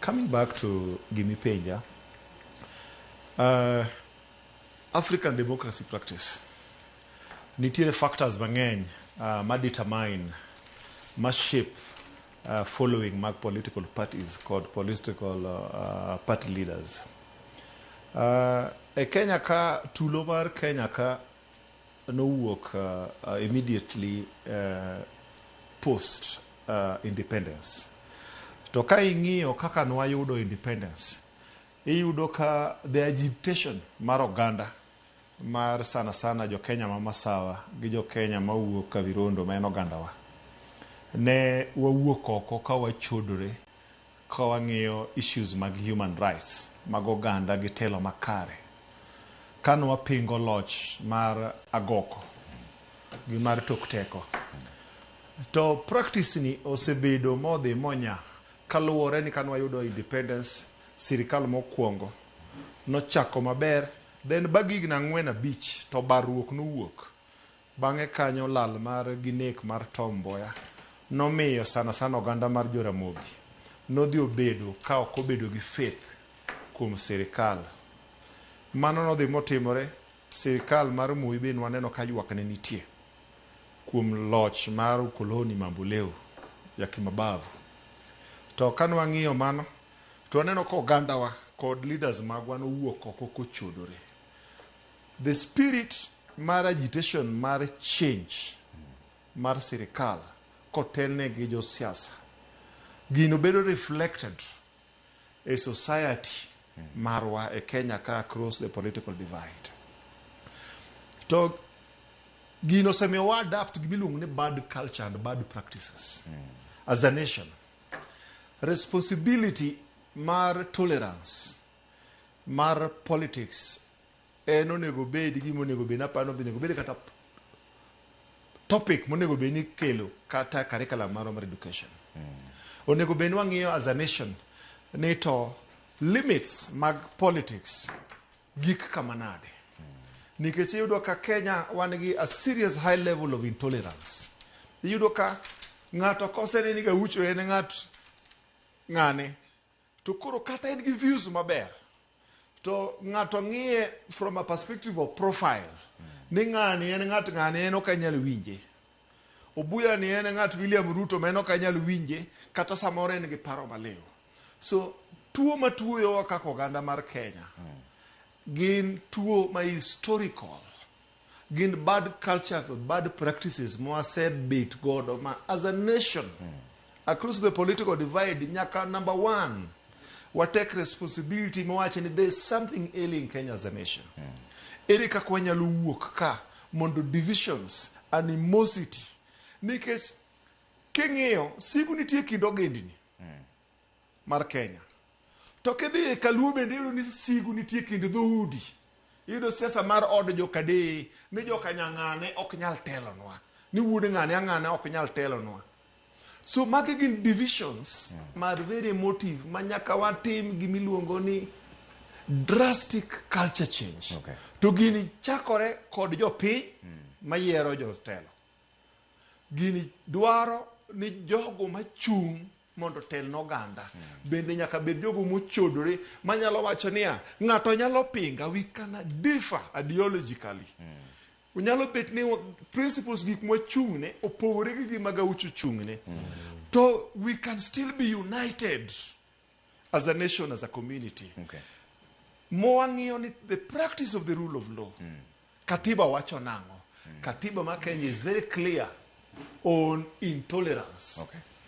Coming back to gimipenja, African democracy practice nitiere factors mang'eny ma determine, ma shape following mag political parties kod political party leaders. E Kenya ka, tulo mar Kenya ka nowuok immediately post independence. To ka ing'iyo kaka nwayudo independence, iyudo ka the agitation mar oganda mar sana sana jo Kenya ma Masawa gi jo Kenya mawuok Kavirondo, ma en ogandawa, ne wawuok oko ka wachodore ka wang'iyo issues mag human rights mag oganda gi telo makare, kane wapingo loch mar agoko gi mar tok teko. To practice ni osebedo modhi monya kaluwore ni kane wayudo independence, sirikal mokwongo nochako maber, then bang' higni 4, 5 to barruok nowuok. Bang'e kanyo lal mar gi nek mar Tom Mboya nomiyo sana sana oganda mar Joramogi nodhi obedo ka ok obedo gi faith kuom sirikal. Mano nodhi motimore. Sirikal mar Moi be nwaneno ka ywak ne nitie kuom loch mar ukoloni mamboleo ya kimabavu. To ka nwang'iyo mano to waneno ka ogandawa kod leaders magwa nowuok oko kochodore. The spirit mar agitation mar change mar sirikal kotelne gi josiasa, gino bedo reflected e society marwa e Kenya ka across the political divide. To gino osemiyo wa adapt gimiluongo ni bad culture and bad practices as a nation. Responsibility mar tolerance mar politics en onego bed gima onego bed, naparo onego bed kata topic monego bed ni kelo kata curriculum marwa mar education. Onego bed ni wang'iyo as a nation ni to limits mag politics gik kama nade, nikech iyudo ka Kenya wan gi a serious high level of intolerance. Iyudo ka ng'ato kosene ni Gaucho en ng'at ng'ane, to koro kata en gi views maber, to ng'ato ng'iye from a perspective of profile ni ng'ani en ng'at ng'ani, en ok anyal winje. Obuya ni en ng'at William Ruto, ma en ok anyal winje kata samoro en gi paro maliw. So tuo matuoyowa kaka oganda mar Kenya gin tuo ma historical, gin bad cultures, bad practices mwasebet godo ma as a nation across the political divide nyaka number one wa take responsibility mawacho ni there is something ailing Kenya as a nation. Ere kaka wanyalo wuok ka mondo divisions, animosity, nikech king'iyo sigu nitie kind ogendni mar Kenya, to kidhi e Kaluo bende iyudo ni sigu nitie kind dhoudi. Iyudo siasa mar od jokadeye ni joka nyang'ane ok nyal telonwa, ni wuod ng'ane ang'ane ok nyal telonwa. So magi gin divisions mar very emotive ma nyaka watim gimiluongo ni drastic culture change. To gini chakore kod jopiny mayiero jotelo. Gini dwaro ni jogo machung' mondo otel ne oganda bende nyaka bed jogo mochodore manyalo wacho niya, ng'ato nyalo pinga, we can differ ideologically. Nyalo bet ni principles, gik mwachung'ne opogore gi gima Gaucho chung'ne, to we can still be united as a nation, as a community. Mwang'iyo ni the practice of the rule of law, katiba wacho nang'o? Katiba ma Kenya is very clear on intolerance.